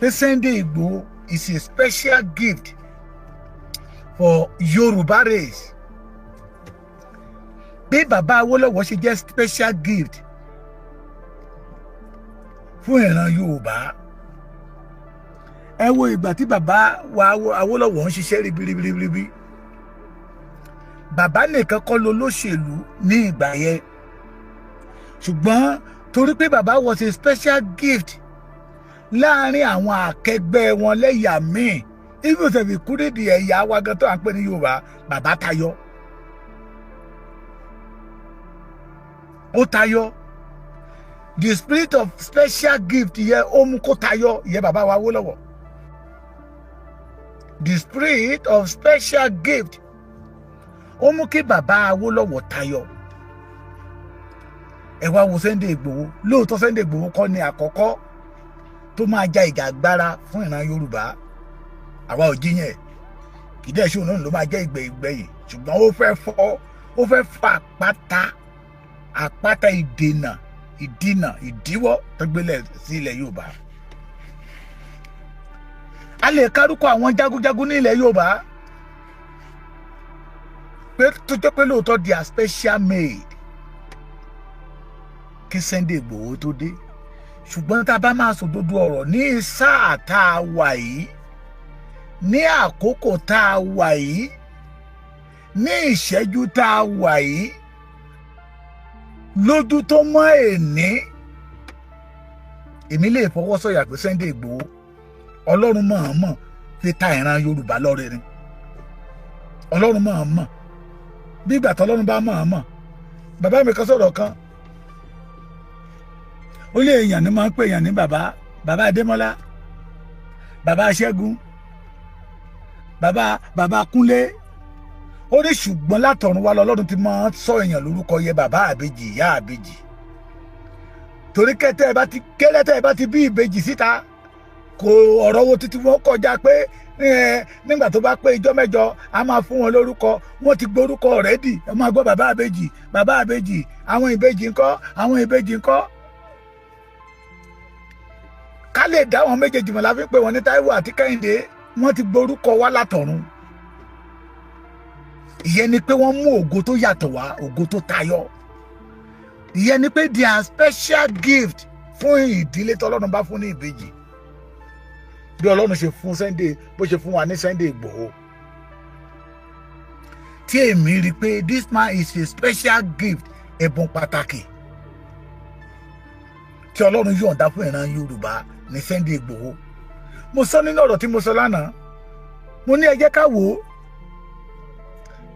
Pé Sunday Igboho is a special gift for Yorùbá race. Bí bàbá Awólọ́wọ̀ ṣe jẹ́ special gift fún ìran Yorùbá. Ẹ wo ìgbà tí bàbá wa Awólọ́wọ̀ ń ṣiṣẹ́ ribiribiribi. Bàbá nìkan kọ́ ló lóṣèlú ní ìgbà yẹn, ṣùgbọ́n torí pé bàbá was a special gift láàrin àwọn akẹgbẹ́ wọn lẹ́yà míì, even sẹ̀fì kúrèdì ẹ̀yà wa gan tó à ń pè ní Yorùbá, bàbá tayọ, ó tayọ. The spirit of special gift yẹ ó mú kó tayọ yẹ bàbá wa Awólọ́wọ̀. The spirit of special gift ó mú kí bàbá Awólọ́wọ̀ tayọ. Ẹ wá wo Sunday Igboho. Lóòótọ́, Sunday Igboho kọ́ ni àkọ́kọ́ tó máa ja ìjà agbára fún ìran Yorùbá, àwa ò jiyàn. Kì í dẹ̀ ṣe òun náà ló máa jẹ́ ìgbẹ̀yìn, ṣùgbọ́n ó fẹ́ fọ́, ó fẹ́ fà àpáta, àpáta ìdènà, ìdínà, ìdíwọ́ tó gbélé sí ilẹ̀ Yorùbá. A lè kárúkọ àwọn jagunjagun ní ilẹ̀ Yorùbá pé tó jẹ́ pé lóòótọ́ they are special made kí Sunday Igboho tó dé, ṣùgbọ́n tá a bá máa sòdodo ọ̀rọ̀, ní sáà tá a wà yìí, ní àkókò tá a wà yìí, ní ìṣẹ́jú tá a wà yìí, lójú tó mọ́ èní, èmi lè fọwọ́ sọ̀yà pé Sunday Igboho, Ọlọ́run mọ̀ọ́mọ̀ fi ta ìran Yorùbá lọ́rẹ ni. Ọlọ́run mọ̀ọ́mọ̀, bí ìgbà tọ́lọ́run bá mọ̀ọ́mọ̀. Bàbá mi kan sọ̀rọ̀ kan, ó lé èèyàn ní máa ń pè èèyàn ní bàbá, bàbá Adémọ́lá, bàbá Ṣẹ́gun, bàbá, bàbá Kúnlé. Ó ní ṣùgbọ́n látọ̀run wá lọ, Ọlọ́run ti máa ń sọ èèyàn lórúkọ yẹ bàbá àbèjì, ìyá àbèjì, torí kẹtẹ ẹ bá ti kẹlẹtẹ ẹ bá ti bí ìbejì síta, kò ọ̀rọ̀ wo títí wọn kọjá pé nígbà tó bá pé ijọ́ 8, a máa fún wọn lórúkọ. Wọn ti gbórúkọ already. Ẹ máa gbọ́ bàbá àbèjì, bàbá àbèjì, àwọn ìbejì ńkọ́, àwọn ìbejì ńkọ́. Ká lè dá àwọn méjèèjì mọ̀ la fi ń pè wọ́n ní Táíwò àti Kẹ́hìndé. Wọ́n ti gbórúkọ wá látọ̀run. Ìyẹn ni pé wọ́n mú ògo tó yàtọ̀ wá, ògo tó tayọ. Ìyẹn ni pé they are special gift fún ìdílé tọ́lọ́run bá fún ní ìbejì, bí Ọlọ́run ṣe fún Sunday, bó ṣe fún wa ní Sunday Igboho, tí èmi rí i pé this man is a special gift, ẹ̀bùn pàtàkì tí Ọlọ́run yọ̀ǹda fún ìran Yorùbá ní Sunday Igboho. Mo sọ nínú ọ̀rọ̀ tí mo sọ lánàá, mo ní ẹ jẹ́ ká wò ó,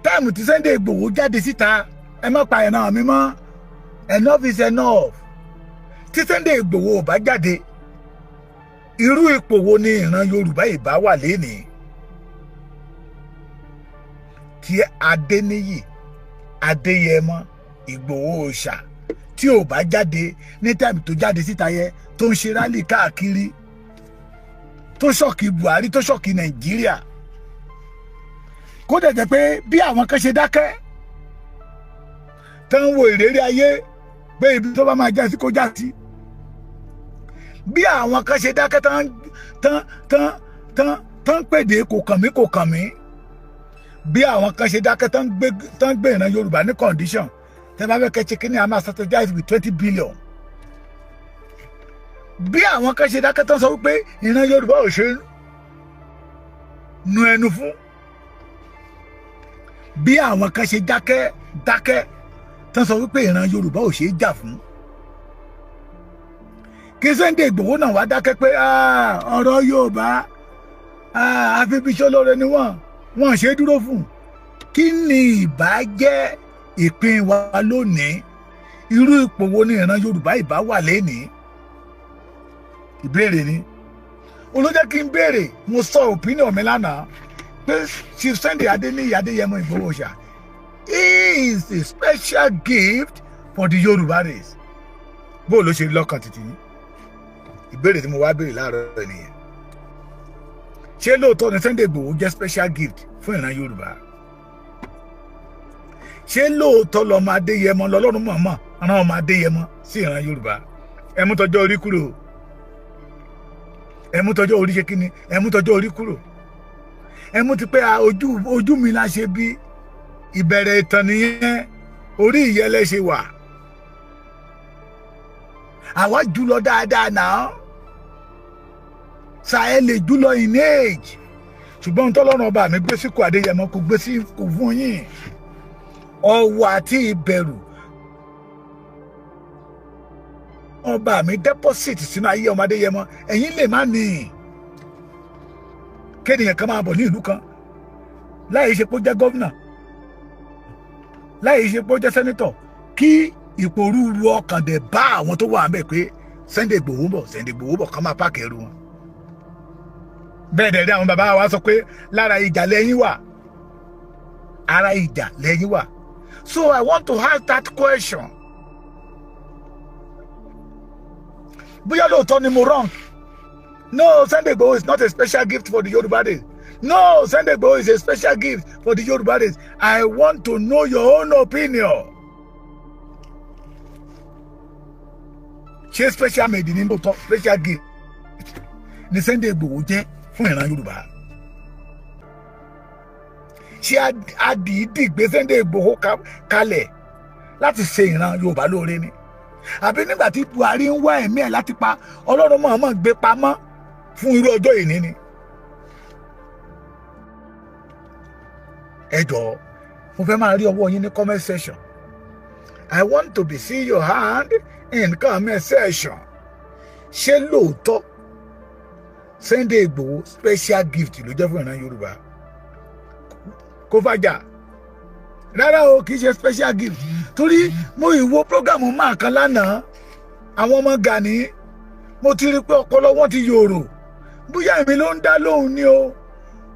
time tí Sunday Igboho jáde síta, "Ẹ má pa ìran mi mọ́, enough is enough." Tí Sunday Igboho ò bá jáde, irú ipò wo ni ìran Yorùbá ìbá wà lénìí? Tí Adéníyì Adéyẹmọ Ìgbòho Òòṣà tí ò bá jáde ní time tó jáde síta yẹ, tó ń ṣe rally káàkiri, tó shock Buhari, tó shock Nàìjíríà, kó dẹ̀ jẹ́ pé bí àwọn kan ṣe dákẹ́ tó ń wo ìrírí ayé pé ibi tó bá máa já sí kó já sí, bí àwọn kan ṣe dákẹ́ tán tán tán tán tán pèdè kò kàn mí, kò kàn mí, bí àwọn kan ṣe dákẹ́ tán gbé ìran Yorùbá ní condition tẹ́ bá fẹ́ kẹ́ ṣe kí ni, a máa strategize with 20 billion, bí àwọn kan ṣe dákẹ́ tán sọ wípé ìran Yorùbá ò ṣe nu ẹnu fún, bí àwọn kan ṣe dákẹ́ dákẹ́ tán sọ wípé ìran Yorùbá ò ṣe é jà fún, kí Sunday Igboho náà wá dákẹ́ pé ọ̀rọ̀ Yorùbá, àfibiṣólóore ni wọ́n ṣe dúró fún, kí ni ìbá jẹ́ ìpín wa lónìí? Irú ipò wo ni ìran Yorùbá ìbá wà lénìí? Ìbéèrè ni olójẹ́ kí n béèrè. Mo sọ opinion mi lánàá pé Chief Sunday Adéníyì Adéyẹmọ Ìgbòho Òòṣà is a special gift for the Yorùbá race. Bó ló ṣe lọ́kàn títí yín? Ìbéèrè tí mo wá béèrè láàárọ̀ nìyẹn. Ṣé lóòótọ́ ni Sunday Ìgbòho jẹ́ special gift fún ìran Yorùbá? Ṣé lóòótọ́ lọ́mọ Adéyẹmọ lọ́lọ́run mọ̀ọ́mọ̀ rán ọmọ Adéyẹmọ sí ìran Yorùbá? Ẹ mú tọjọ́ orí kúrò. Ẹ mú tọjọ́ orí ṣe kí ni? Ẹ mú tọjọ́ orí kúrò. Ẹ mú ti pé ojú mi la ṣe bí. Ìbẹ̀rẹ̀ ìtàn nìyẹn, orí ìyẹlẹ ṣe wà. Àwa jùlọ dáadáa náà, ṣáà lè jùlọ in age, ṣùgbọ́n tọ́lọ́run ọba mi gbé síkù Adéyẹmọ kò gbé síkù fún yín. Ọ̀wọ̀ àti ìbẹ̀rù ọba mi deposit sínú ayé ọmọ Adéyẹmọ, ẹ̀yin lè má ní. Kéèyàn kan máa bọ̀ ní ìlú kan láì ṣe pé ó jẹ́ gómìnà, láì ṣe pé ó jẹ́ senator, kí ìpòrúurú ọkàn dẹ̀ bá àwọn tó wà ńbẹ̀ pé Sunday Igboho ń bọ̀, Sunday Igboho bọ̀, kán máa pack ẹrù wọn. Bẹ́ẹ̀ dẹ̀ rí àwọn bàbá wa sọ pé lára ìjà lẹ́yìn wà, ara ìjà lẹ́yìn wà. So I want to ask that question. Bóyá lóòótọ́ ni mo wrong. No, Sunday Igboho is not a special gift for the Yoruba race. No, Sunday Igboho is a special gift for the Yoruba race. I want to know your own opinion. Ṣé special made ní lóòótọ́ special gift ni Sunday Igboho jẹ́ fún ìran Yorùbá? Ṣé adìídì gbé Sunday Igboho kalẹ̀ láti ṣe ìran Yorùbá lóore ni? Àbí nígbà tí Buhari ń wá ẹ̀mí ẹ̀ láti pa, Ọlọ́run mọ̀ọ́mọ̀ gbé pamọ́ fún irú ọjọ́ ìní ni? Ẹ jọ̀ọ́, mo fẹ́ máa rí ọwọ́ yín ní comment section. I want to be see your hand in comment section. Ṣé lóòótọ́ Sunday Igboho special gift ló jẹ́ fún ìran Yorùbá? Kó fàjà rárá o, kì í ṣe special gift. Torí mo ìwo programu máa kan lánàá, àwọn ọmọ Gani, mo ti rí pé ọpọlọ wọn ti yòrò. Bóyá èmi ló ń dá lóhùn ni o,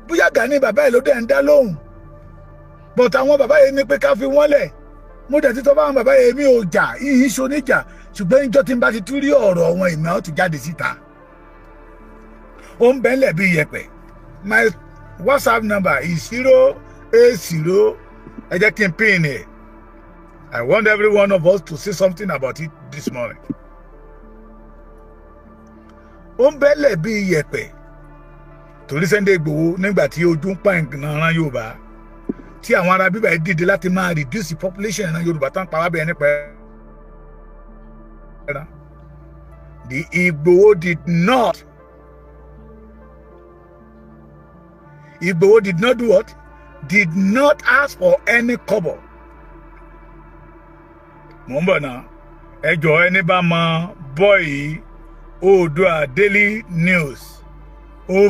bóyá Gani bàbá ẹ̀ ló dẹ̀ ń dá lóhùn, but àwọn bàbá yẹn ní pé ká fi wọ́n lẹ̀. Mo dẹ̀ ti tọ́ bá àwọn bàbá yẹn, mi ò jà, yìí ń ṣoníjà, ṣùgbọ́n ìjọ tí n bá ti tú rí ọ̀rọ̀ wọn, èmi á tún jáde síta. Ó ń bẹ́ńlẹ̀ bí iyẹ̀pẹ̀. My WhatsApp number is 080. Ẹ jẹ́ kí n pin ẹ̀. I want every one of us to say something about it this morning. Ó ń bẹ́lẹ̀ bí iyẹ̀pẹ̀. Torí Sunday Igboho nígbà tí ojú ń pa ìran Yorùbá, tí àwọn ará bíbá yìí dìde láti máa reduce the population ìran Yorùbá tán pa wá bẹ́ẹ̀ nípa ẹran. The Igboho did not. Igboho did not do what? Did not ask for any kobo. Mo ń bọ̀ náà. Ẹ jọ̀ọ́, ẹni bá mọ bọ́ọ̀yì Oòduà Daily News, ó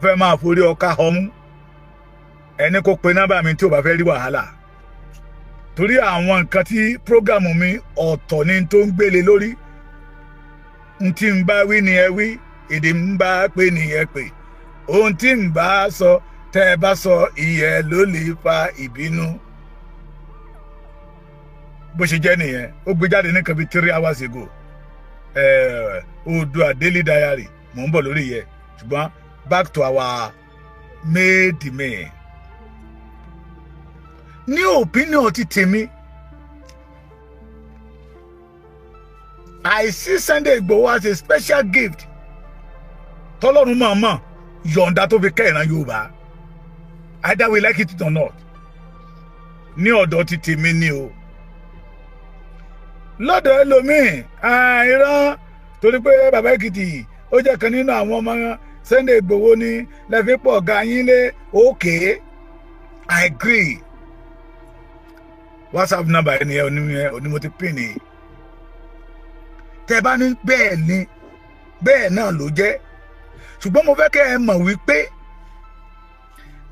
fẹ́ máa forí ọkà ọmú. Ẹni kó pe nọ́mbà mi tí ò bá fẹ́ rí wàhálà. Torí àwọn nǹkan tí prógámù mi ọ̀tọ̀ ni tó ń gbélé lórí. N tí ń bá wí ni ẹ wí, èdè ń bá pè ni ẹ pè. Ohun tí ń bá sọ, tẹ́ ẹ bá sọ, ìyẹn ló lè fa ìbínú. Bó ṣe jẹ́ nìyẹn, ó gbé jáde ní kan bíi 3 hours ago. Oòduà Daily Diary, mò ń bọ̀ lórí yẹn. Ṣùgbọ́n back to our made man. Ní opinion ti tèmi, I see Sunday Igboho as a special gift tọ́lọ́run mọ̀ọ́mọ̀ yọ̀ǹda tó fi kẹ́ ìran Yorùbá, either we like it or not. Ní ọ̀dọ̀ ti tèmi ni o. Lọ́dọ̀ ẹlòmíì, àìrán torí pé bàbá Èkìtì ó jẹ́ kan nínú àwọn ọmọ Sunday Igboho ní lẹ́fí pọ̀ ga yín lé. Okay, I agree. WhatsApp number ẹni ẹ oní mo ti pín ní. Tẹ́ bá ní bẹ́ẹ̀ ni, bẹ́ẹ̀ náà ló jẹ́. Ṣùgbọ́n mo fẹ́ kẹ́ ẹ mọ̀ wípé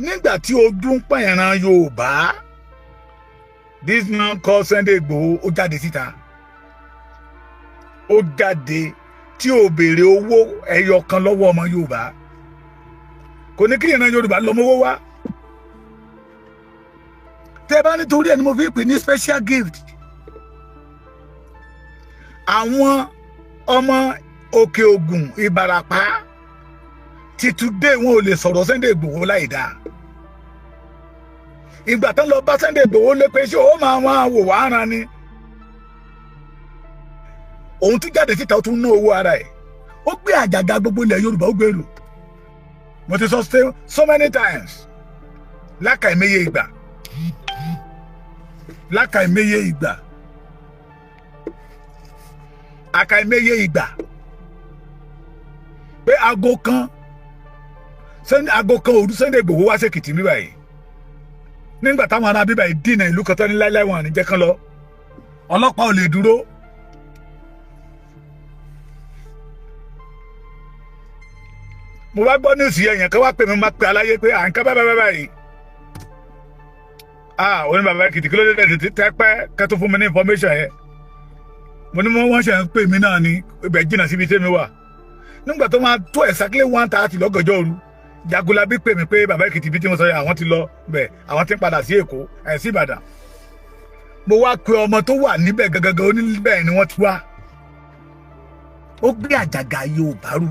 nígbà tí ojú ń pọ́n ìran Yorùbá, this man called Sunday Igboho, ó jáde síta. Ó jáde tí ò béèrè owó ẹyọ kan lọ́wọ́ ọmọ Yorùbá. Kò ní kí ìran Yorùbá lọ mọ́wọ́ wá. Tẹ́ bá nítorí ẹni mo fi pè ní special gift. Àwọn ọmọ Òkè Ògùn Ìbàràpá ti today wọn ò lè sọ̀rọ̀ Sunday Igboho láì dáa. Ìgbà tán lọ bá Sunday Igboho lé pé ṣé ó máa wọn wò wá ran ni. Òun tún jáde síta, ó tún ná owó ara ẹ̀. Ó gbé àjàgà gbogbo ilẹ̀ Yorùbá, ó gbèrú. Mo ti sọ so many times, lákàìmẹyẹ ìgbà, lákàìmẹyẹ ìgbà, àkàìmẹyẹ ìgbà, pé aago 1, aago 1 òru, Sunday Igboho wá s'Èkìtì mi báyìí, nígbà táwọn ará bíbáyìí dínà ìlú kan tán ní láíláí, wọn àní jẹ́ kán lọ, ọlọ́pàá ò lè dúró. Mo wá gbọ́ news yẹn, yẹn kan wá pè mí, máa pe aláyé pé à ń ká báyìí báyìí. Ah, oní bàbá Èkìtì, kí ló dé tètè tẹ́pẹ́ kẹ́tọ́ fún mi ní information yẹn? Mo ní wọ́n ṣe ń pè mí náà ní ibẹ̀ jìnnà síbi tẹ́mi wà. Nígbà tó máa tó exactly 1:30 lọ́gànjọ́ òru, Jagunlabi pè mí pé, "Bàbá Èkìtì, bí tí mo sọ yẹn, àwọn ti lọ bẹ̀, àwọn ti ń padà sí Èkó ẹ̀ sí Ìbàdàn." Mo wá pe ọmọ tó wà níbẹ̀ gangan, ó ní bẹ́ẹ̀ ni wọ́n ti wá. Ó gbé àjàgà Yorùbá rú.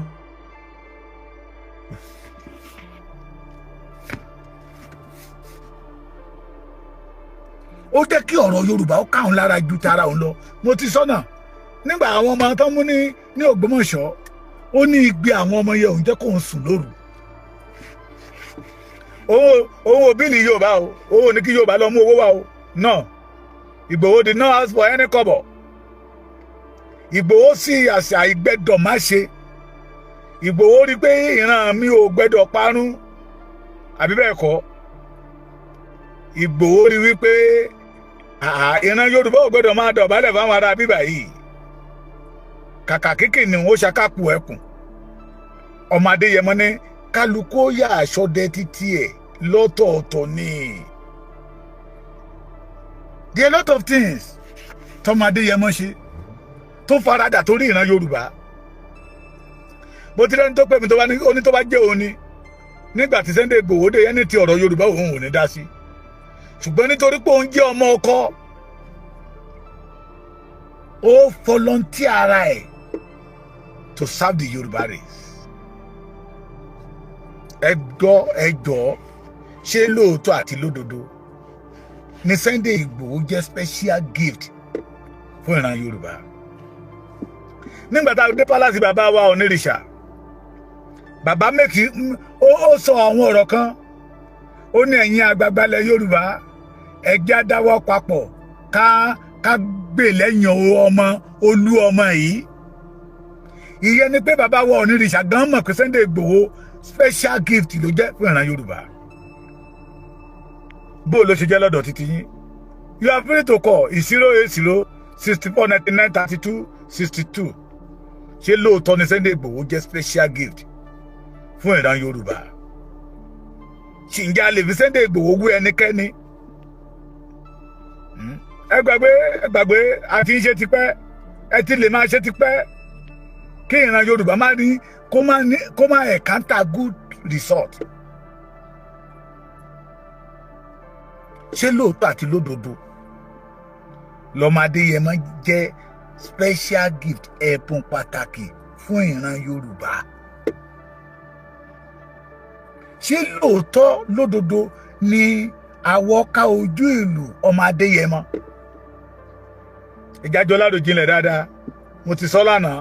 Ó jẹ́ kí ọ̀rọ̀ Yorùbá ó káwọn lára ju tara òun lọ. Mo ti sọ́nà nígbà àwọn ọmọ tó mú ní Ògbómọ̀ṣọ́, ó ní igbe àwọn ọmọ yẹn òun jẹ́ kóun sùn lóru. Òun ò bílì Yorùbá o, òun ò ní kí Yorùbá lọ mú owó wá o. No, Ìgbòho did not ask for any kọ́bọ̀. Ìgbòho sì àṣà ìgbẹ́dọ̀ má ṣe. Ìgbòho rí pé ìran mi ò gbẹ́dọ̀ parun, àbí bẹ́ẹ̀ kọ́? Ìgbòho rí wípé ìran Yorùbá ò gbẹ́dọ̀ máa dọ̀bálẹ̀ fáwọn ará bíbà yìí. Kàkà kíkì ni ó ṣakápò ẹkùn. Ọmọ Adéyẹmọ ní kálukú ó yà aṣọdẹ títí ẹ̀ lọ́tọ̀ọ̀tọ̀ ni. There are a lot of things tọmọ Adéyẹmọ ṣe tó faradà torí ìran Yorùbá. Bó tilẹ̀ ní tó pè mí, tó bá ní ó ní tó bá jẹ́ òun ni nígbà tí Sunday Igboho dé yẹn ní ti ọ̀rọ̀ Yorùbá, òun ò ní dá sí, ṣùgbọ́n nítorí pé òun jẹ́ ọmọ ọkọ, ó volunteer ara ẹ̀ to serve the Yorùbá race. Ẹ gbọ́, ẹ jọ̀ọ́, ṣé lóòótọ́ àti lódodo ni Sunday Igboho jẹ́ special gift fún ìran Yorùbá? Nígbà tá a dé palace bàbá wa Onírìṣà, bàbá mẹ́kì ó sọ àwọn ọ̀rọ̀ kan. Ó ní, "Ẹ̀yin àgbààgbà ilẹ̀ Yorùbá, ẹ jẹ́ á dáwọ́ papọ̀ ká gbè lẹ́yìn ọmọ olú ọmọ yìí." Ìyẹn ni pé bàbá wa Onírìṣà gan mọ̀ pé Sunday Igboho, special gift ló jẹ́ fún ìran Yorùbá. Bó ló ṣe jẹ́ lọ́dọ̀ títí yín? You are free to call 08064993262. Ṣé lóòótọ́ ni Sunday Igboho jẹ́ special gift fún ìran Yorùbá? Ṣìǹjà lè fi Sunday Igboho wé ẹnikẹ́ni? Ẹ gbàgbé, ẹ gbàgbé, àti ń ṣe tipẹ́, ẹ ti lè máa ṣe tipẹ́ kí ìran Yorùbá má ní kó má ní kó má encounter good result. Ṣé lóòótọ́ àti lódodo lọ́mọ Adéyẹmọ jẹ́ special gift, ẹ̀bùn pàtàkì fún ìran Yorùbá? Ṣé lóòótọ́ lódodo ni àwọ̀ká ojú ìlú ọmọ Adéyẹmọ? Ìjájọ́ láròjinlẹ̀ dáadáa. Mo ti sọ lánàá,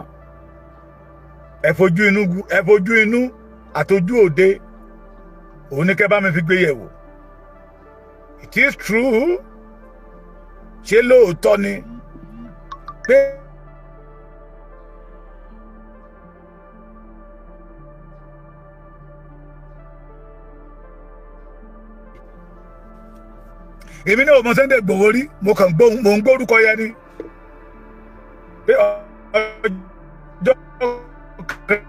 ẹ fojú inú, ẹ fojú inú àtọjú òde, òun ní kẹ́ bá mi fi gbé yẹ̀wò. It is true? Ṣé lóòótọ́ ni pé èmi náà ò mọ Sunday Igboho rí, mo kàn gbọ́, mò ń gbórúkọ yẹn ni, pé ọjọ́ kan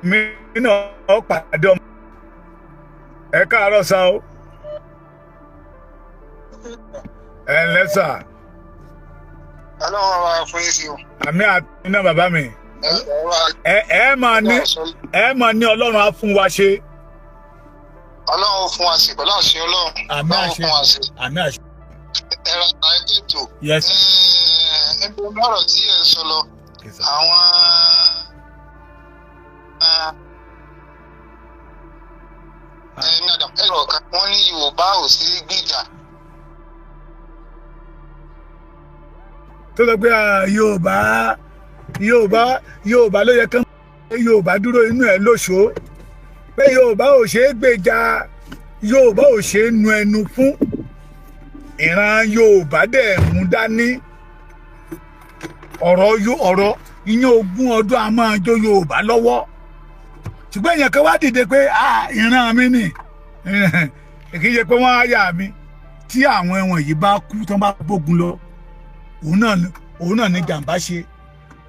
èmi náà pàdé ọmọ. Ẹ káàárọ̀ sá o, ẹ ǹlẹ́ sà. Ọlọ́run wa fún yín sí o. Àmì àti iná bàbá mi. Ẹ máa ní Ọlọ́run á fún wa ṣe. Ọlọ́run fún wa sí pẹ̀lú àṣẹ Ọlọ́run. Àmì Ọlọ́run àṣẹ. fún wa sí. Àmì àṣẹ. Ẹ̀rọ àìkú ètò. Yes, sir. Níbi ọ̀rọ̀ tí ẹ̀ ń sọ lọ, Yes, sir. àwọn ẹ̀rọ kan wọ́n ní Yorùbá ò sí gbìjà. Tó sọ pé, ah, Yorùbá Yorùbá, Yorùbá ló yẹ kán Yorùbá dúró inú ẹ̀ lóṣòó pé Yorùbá ò ṣeé gbèjà, Yorùbá ò ṣeé nu ẹnu fún. Ìran Yorùbá dẹ̀ mú dání ọ̀rọ̀ yó ọ̀rọ̀ ìyẹn 20 ọdún a máa jó Yorùbá lọ́wọ́. Ṣùgbọ́n èèyàn kan wá dìde pé, "Ah, ìran mi nì kì í ṣe pé wọ́n á yà mí." Tí àwọn ẹ̀wọ̀n yìí bá kú tán, bá bógun lọ, òun náà ní jàǹbá ṣe.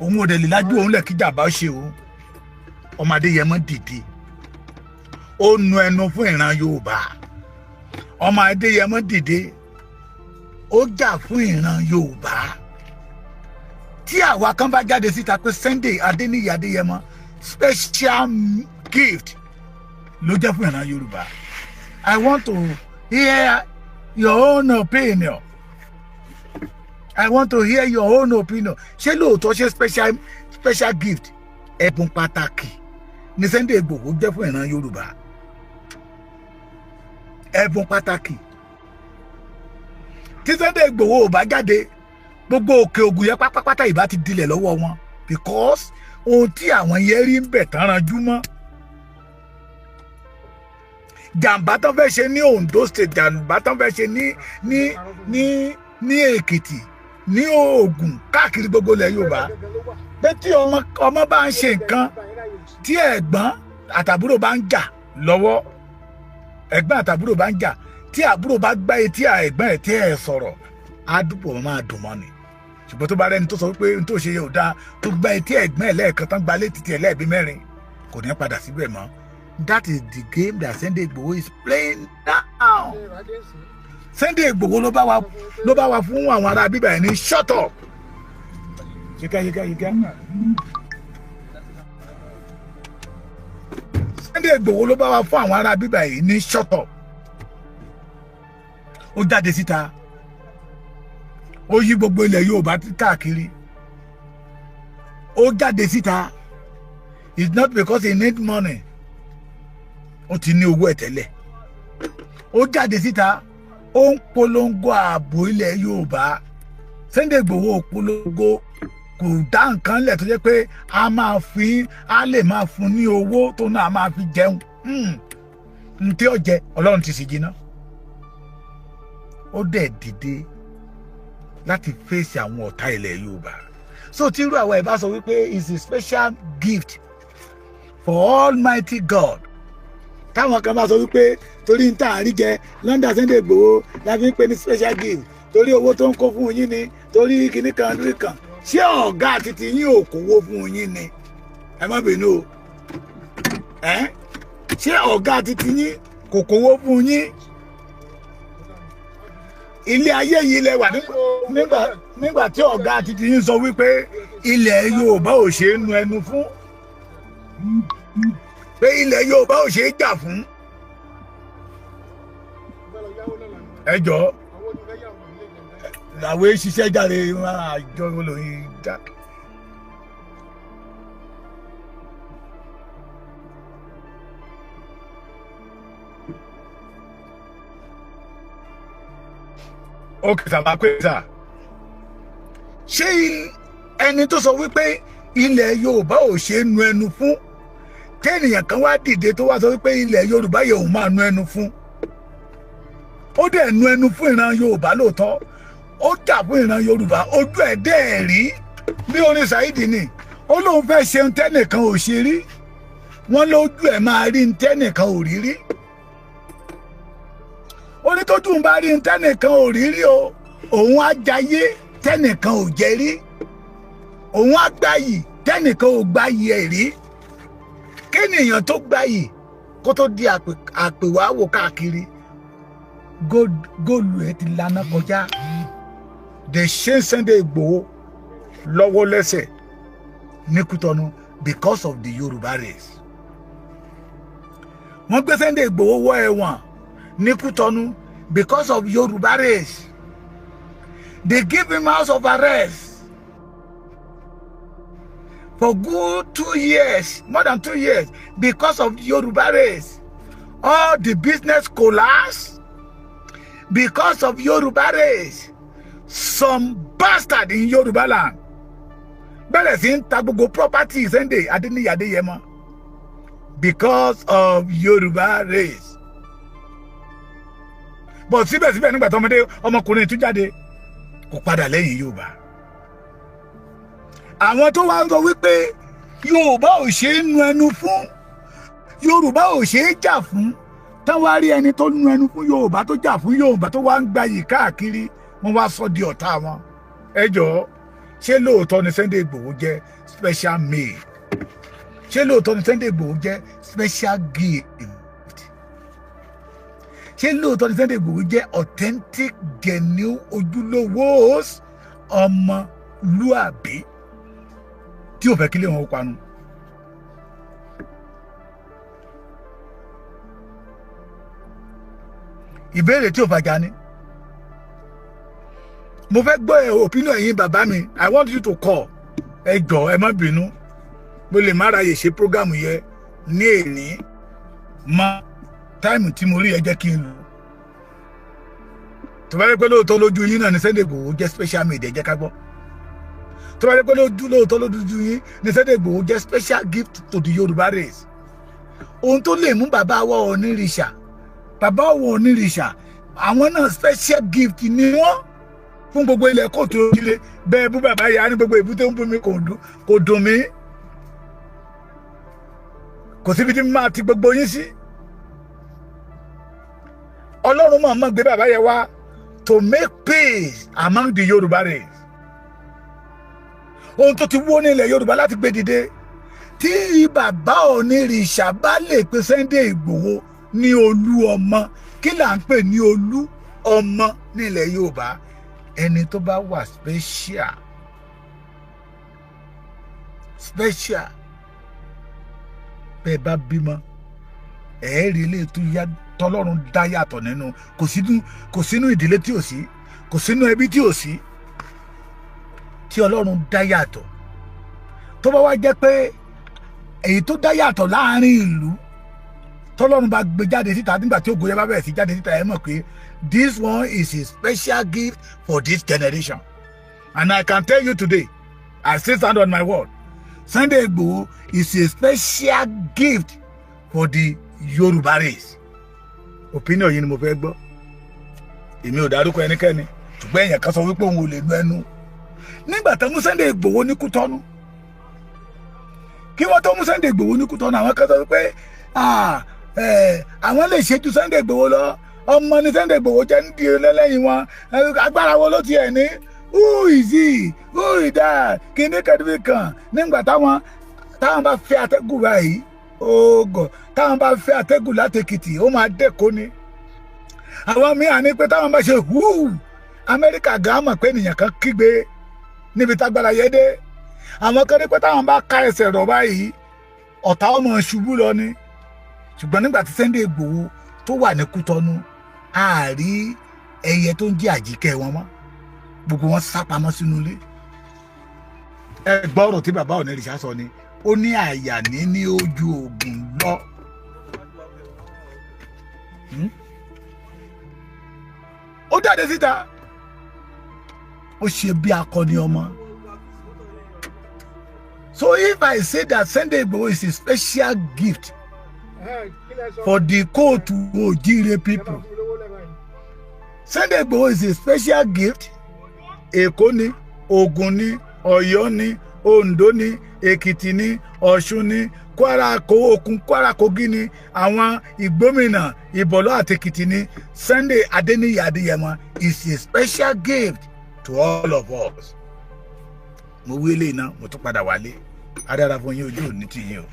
Òun ò dẹ̀ lè lájú òun lẹ̀ kí jàǹbá ṣe òun. Ọmọ Adéyẹmọ dìde, ó nu ẹnu fún ìran Yorùbá. Ọmọ Adéyẹmọ dìde, ó jà fún ìran Yorùbá. Tí àwa kan bá jáde síta pé Sunday Adéníyì Adéyẹmọ special gift ló jẹ́ fún ìran Yorùbá, I want to hear your own opinion. I want to hear your own opinion. Ṣé lóòótọ́, ṣe special gift, ẹ̀bùn pàtàkì ní Sunday Igboho jẹ́ fún ìran Yorùbá? Ẹ̀bùn pàtàkì. Tí Sunday Igboho ò bá jáde, gbogbo Òkè Ògùn yẹn pátápátá ìbá ti dilẹ̀ lọ́wọ́ wọn, because ohun tí àwọn yẹn rí ń bẹ̀ tán ranjú mọ́. Jàǹbá tán fẹ́ ṣe ní Ondo State, jàǹbá tán fẹ́ ṣe ní Èkìtì, ní Ògùn, káàkiri gbogbo ilẹ̀ Yorùbá, pé tí ọmọ bá ń ṣe nǹkan, tí ẹ̀gbọ́n àtàbúrò bá ń jà lọ́wọ́, ẹ̀gbọ́n àtàbúrò bá ń jà, tí àbúrò bá gbá etí ẹ̀gbọ́n ẹ̀ tí ẹ̀ sọ̀rọ̀, á dúpọ̀ máa dùn mọ́ ni. Ṣùgbọ́n tó bá rẹ́ni tó sọ pé n tó ṣe yẹ ò dáa, tó gbá etí ẹ̀gbọ́n ẹ̀ lẹ́ẹ̀kan tán, gba létí tiẹ̀ lẹ́ẹ̀bí mẹ́rin, kò ní padà síbẹ̀ mọ́. That is the game that Sunday Igboho is playing now. Sunday Igboho ló bá wa fún àwọn ará bíbá ẹ̀ ní shut up. Yíká yíká yíká. Sunday Igboho ló bá wa fún àwọn ará bíbá yìí ní shut up. Ó jáde síta, ó yí gbogbo ilẹ̀ Yorùbá káàkiri. Ó jáde síta, it's not because he need money. Ó ti ní owó ẹ̀ tẹ́lẹ̀. Ó jáde síta, ó ń polongo ààbò ilẹ̀ Yorùbá. Sunday Igboho polongo, kò dá nǹkan lẹ̀ tó jẹ́ pé a máa fi a lè máa fún ní owó tó náà máa fi jẹun. N tí ó jẹ, Ọlọ́run ti sì jiná. Ó dẹ̀ dìde láti fèsì àwọn ọ̀tá ilẹ̀ Yorùbá. So tí irú àwọn ẹ̀ bá sọ wípé is a special gift for Almighty God, táwọn kan bá sọ wípé torí ń tà ń rí jẹ London, Sunday Igboho la fi ń pè ní special gift, torí owó tó ń kó fún yín ni, torí kinní kan lórí kan, ṣé ọ̀gá àti ti yín ò kówó fún yín ni? Ẹ má bínú o. Ẹ ṣé ọ̀gá àti ti yín kò kówó fún yín? Ilé ayé yìí lẹ wà nígbà tí ọ̀gá àti ti yín sọ wípé ilẹ̀ Yorùbá ò ṣe é nu ẹnu fún, pé ilẹ̀ Yorùbá ò ṣe é jà fún. Ẹ jọ̀ọ́, làwọn ṣiṣẹ́ jáde àjọ olóyin já. Ok, sàmà pé sà, ṣé ẹni tó sọ wípé ilẹ̀ Yorùbá ò ṣe é nu ẹnu fún, tẹ́nìyàn kan wá dìde tó wá sọ wípé ilẹ̀ Yorùbá yẹ òun máa nu ẹnu fún, ó dẹ̀ nu ẹnu fún ìran Yorùbá lóòótọ́, ó jà fún ìran Yorùbá, ojú ẹ̀ dẹ́ rí bí orin Saheed ni ó lóun fẹ́ ṣe tẹ́nìkan ò ṣe rí, wọ́n lójú ẹ̀ máa rí tẹ́nìkan ò rí rí. Ó ní tójú ń bá rí tẹ́nìkan ò rí rí o, òun á jayé tẹ́nìkan ò jẹ rí, òun á gbàyì tẹ́nìkan ò gbàyì ẹ̀ rí. Kéèyàn tó gbàyì kó tó di àpèwáwò káàkiri, góòlù ẹ̀ ti lana kọjá. They ṣe Sunday Igboho lọ́wọ́ lẹ́sẹ̀ ní Kútọ́nù because of the Yorùbá race. Wọ́n gbé Sunday Igboho wọ ẹ̀wọ̀n ní Kútọ́nù because of Yorùbá race. They give him house of arrest for good 2 years, more than 2 years, because of Yoruba race. All the business collapse because of Yoruba race. Some bastard in Yoruba land Bẹ̀rẹ̀ sí ń ta gbogbo property Sunday Adéníyì Adéyẹmọ because of Yorùbá race. But síbẹ̀síbẹ̀, nígbà tó ọmọdé ọmọkùnrin tún jáde, kò padà lẹ́yìn Yorùbá. Àwọn tó wá ń sọ wípé Yorùbá ò ṣe é nu ẹnu fún, Yorùbá ò ṣe é jà fún, táwa rí ẹni tó nu ẹnu fún Yorùbá, tó jà fún Yorùbá, tó wá ń gbayì káàkiri, wọ́n wá sọ di ọ̀tá wọn. Ẹ jọ̀ọ́, ṣé lóòótọ́ ni Sunday Igboho jẹ́ special made? Ṣé lóòótọ́ ni Sunday Igboho jẹ́ special gift? Ṣé lóòótọ́ ni Sunday Igboho jẹ́ authentic, genuine, ojúlówó ọmọlúàbí tí ò fẹ́ kílé wọn ó panu? Ìbéèrè tí ò fàjà ni. Mo fẹ́ gbọ́ ẹ̀ opinion ẹ̀yin bàbá mi. I want you to call. Ẹ jọ̀ọ́, ẹ má bínú, mo lè má ráyè ṣe program yẹn ní èní mọ́. Time tí mo rí, ẹ jẹ́ kí n lò. Tó bá yẹ pé lóòótọ́ lójú yín náà ní Sunday Igboho jẹ́ special made, ẹ jẹ́ ká gbọ́. Tó bá yẹ pé lóòótọ́ lójú yín ní Sunday Igboho jẹ́ special gift to the Yorùbá race, ohun tó lè mú bàbá wa Ọ̀nìrìṣà, bàbá wa Ọ̀nìrìṣà, àwọn náà special gift ni wọ́n fún gbogbo ilẹ̀ káàárọ̀ oòjíire. Bẹ́ẹ̀ bú bàbá yà á ní gbogbo ìbú tó ń bú mi kò dùn mí. Kò síbi tí máa ti gbogbo yín sí. Ọlọ́run máa mọ̀ gbé bàbá yẹn wá to make peace among the Yorùbá race. Ohun tó ti wó ní ilẹ̀ Yorùbá láti gbé dìde, tí bàbá Onírìṣà bá lè pe Sunday Ìgbòho ní olú ọmọ, kí là ń pè ní olú ọmọ nílẹ̀ Yorùbá? Ẹni tó bá wà special, special. Bẹ́ẹ̀ bá bímọ, ẹ̀ẹ́rì ilé tó yá tọ́lọ́run dá yàtọ̀ nínú. Kò sínú ìdílé tí ò sí, kò sínú ẹbí tí ò sí tí Ọlọ́run dá yàtọ̀. Tó bá wá jẹ́ pé èyí tó dá yàtọ̀ láàrin ìlú, tọ́lọ́run bá gbé jáde síta, nígbà tí ògo yẹn bá bẹ̀rẹ̀ sí jáde síta, ẹ mọ̀ pé this one is a special gift for this generation. And I can tell you today, I still stand on my word, Sunday Igboho is a special gift for the Yoruba race. Opinion yìí ni mo fẹ́ gbọ́. Èmi ò dárúkọ ẹnikẹ́ni, ṣùgbọ́n èèyàn kan sọ wípé òun ò lè nu ẹnu nígbà tó mú Sunday Igboho ní Kútọ́nù. Kí wọ́n tó mú Sunday Igboho ní Kútọ́nù, àwọn kan sọ wípé àwọn lè ṣe ju Sunday Igboho lọ. Ọmọ ní Sunday Igboho jẹ́ nídìí lẹ́lẹ́yìn wọn. Agbára wo ló tiẹ̀ ní? Who is he? Who is that? Kíní kẹ́dùbí kan nígbà táwọn bá fẹ́ atẹ́gùn báyìí, oògùn táwọn bá fẹ́ atẹ́gùn láti Èkìtì, ó máa dẹ́kọ́ ni. Àwọn míì àní pé táwọn bá ṣe húù, Amẹ́ríkà gan mọ̀ pé ènìyàn kan kígbe níbi tágbára yẹ dé. Àwọn kan ní pé táwọn bá ká ẹsẹ̀ rọ̀ báyìí, ọ̀tá ọmọ ṣubú lọ ni. Ṣùgbọ́n nígbà tí Sunday Igboho tó wà ní Kútọ́nù, àárí ẹyẹ tó ń jẹ́ àjíkẹ́ wọn mọ́, gbogbo wọn sá pamọ́ sínú ilé. Ẹ gbọ́ ọ̀rọ̀ tí bàbá Onírìṣà sọ ni. Ó ní àyà ní ojú oògùn lọ. Ó jáde síta, ó ṣe bí akọni ọmọ. So if I say that Sunday Igboho is a special gift for the káàárọ̀ oòjíire people, Sunday Igboho is a special gift, Èkó ni, Ògùn ni, Ọ̀yọ́ ni, Oǹdó ni, Èkìtì ni, Ọ̀ṣun ni, Kwara kó okun, Kwara, Kogi ni, àwọn Ìgbómìnà, Ìbọ̀lọ́ àti Èkìtì ni, Sunday Adéníyì Adéyẹmọ is a special gift to all of us. Mo wí eléyìí náà, mo tún padà wálé. Adára fún yín, ojú òní tì yín o.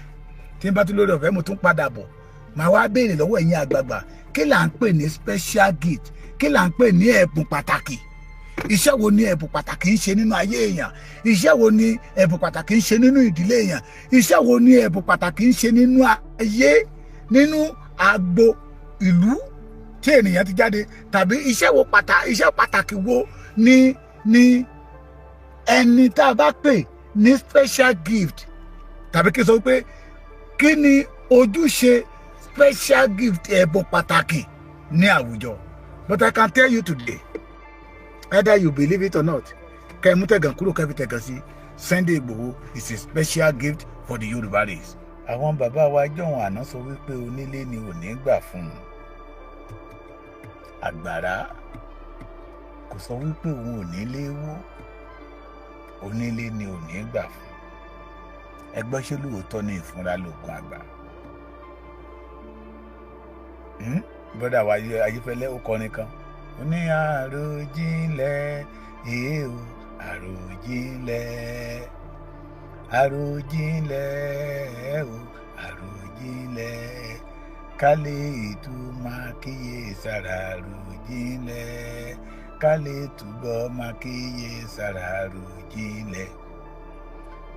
Tí n bá tún lórí ọ̀fẹ́, mo tún padà bọ̀, màá wá béèrè lọ́wọ́ ẹ̀yin àgbààgbà, kí là ń pè ní special gift? Kí là ń pè ní ẹ̀bùn pàtàkì? Iṣẹ́ wo ni ẹ̀bùn pàtàkì ń ṣe nínú ayé èèyàn? Iṣẹ́ wo ni ẹ̀bùn pàtàkì ń ṣe nínú ìdílé èèyàn? Iṣẹ́ wo ni ẹ̀bùn pàtàkì ń ṣe nínú ayé, nínú agbo ìlú tí ènìyàn ti jáde? Tàbí iṣẹ́ pàtàkì wo ni ẹni tá a bá pè ní special gift, tàbí kí n sọ pé kí ni ojúṣe special gift, ẹ̀bùn pàtàkì ní àwùjọ? But I can tell you today, either you believe it or not, kẹ́ ẹ mú tẹ̀gàn kúrò, kẹ́ ẹ fi tẹ̀gàn sí. Sunday Igboho is a special gift for the Yoruba race. Àwọn bàbá wa jọ̀wọ́n àná sọ wípé onílé ni ò ní gbà fún un. Àgbàrá kò sọ wípé òun ò nílé wó, onílé ni ò ní gbà fún. Ẹgbẹ́, ṣé lóòótọ́ ní ìfúnra lóògùn àgbà? Brother wa Ayéfẹ́lẹ́, ó kọrin kan, ó ní àròjinlẹ̀ èé o, àròjinlẹ̀, àròjinlẹ̀ o, àròjinlẹ̀, ká lè tún máa kíyè sára, àròjinlẹ̀, ká lè túbọ̀ máa kíyè sára, àròjinlẹ̀.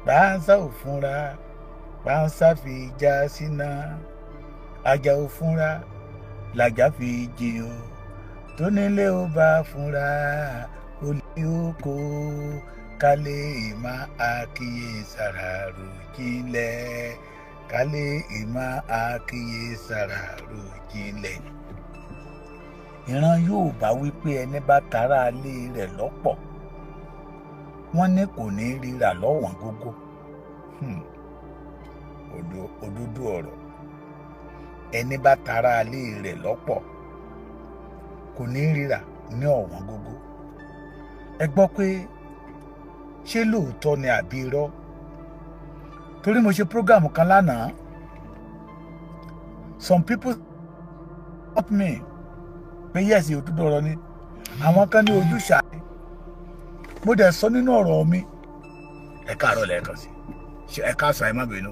Pánsá ò fúnra, pánsá fi já síná. Ajá ò fúnra, làjà fi jìn o. Tónílé ò bá fúnra, olè ó kó. Ká lè máa kíyè sára, àròjinlẹ̀, ká lè máa kíyè sára, àròjinlẹ̀. Ìran Yorùbá wípé ẹni bá tara ilé rẹ̀ lọ́pọ̀, wọ́n ní kò ní ríra lọ́wọ́n gógó. Òdodo ọ̀rọ̀. Ẹni bá tara ilé rẹ̀ lọ́pọ̀ kò ní ríra ní ọ̀wọ́n gógó. Ẹ gbọ́ pé ṣé lóòótọ́ ni àbí irọ́? Torí mo ṣe program kan lánàá, some people help me pé yes, òdodo ọ̀rọ̀ ni. Àwọn kan ní ojúṣà. Mo dẹ̀ sọ nínú ọ̀rọ̀ mi. Ẹ káàárọ̀ lẹ́ẹ̀kan sí, ẹ káàsán, ẹ má bínú.